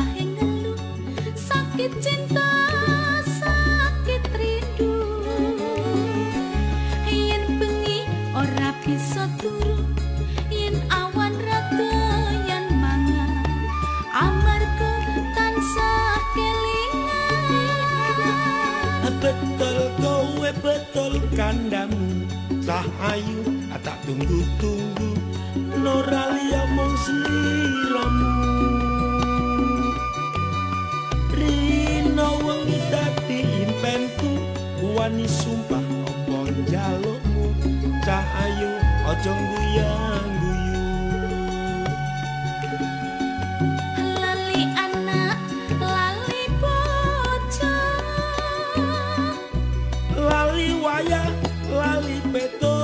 wayahe ngeluh, sakit cinta sakit rindu. Yen bengi ora bisa turu, yen awan ra doyan mangan, amarga tansah kelingan. Betul kowe betul kandamu, cah ayu tak tunggu-tunggu, noralia mung sliramu. Rino wengi dadi impenku, wani sumpah apa njalukmu, cah ayu aja guyang-guyu. Lali anak, lali bojo, lali wayah, lali petung.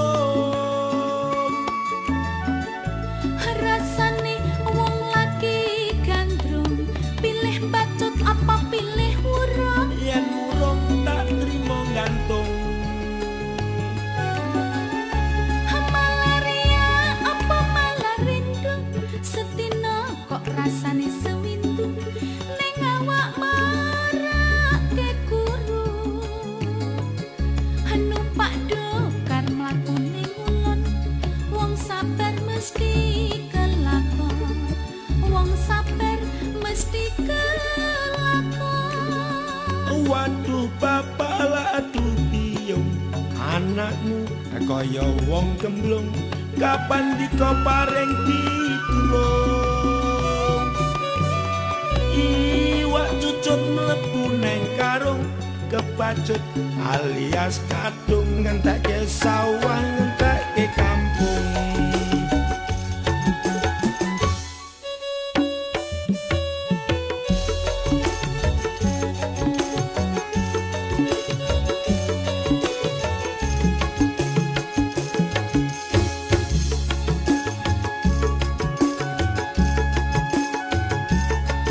Rasane wong lagi gandrung, pilih bacut apa pilih wurung? Yen wurung tak trimo gantung. Malaria apa malah rindu, setina kok rasane sewindu, ning awak marake kuru. Numpak dokar mlaku ning ulon, wong sabar mesti kelakon, wong sabar mesti kelakon. Waduh bapak aduh biyung, anakmu kaya wong gemblung, kapan dika paring pitulung. Iwak cucut mlebu neng karung, kebacut alias kadung ngentekke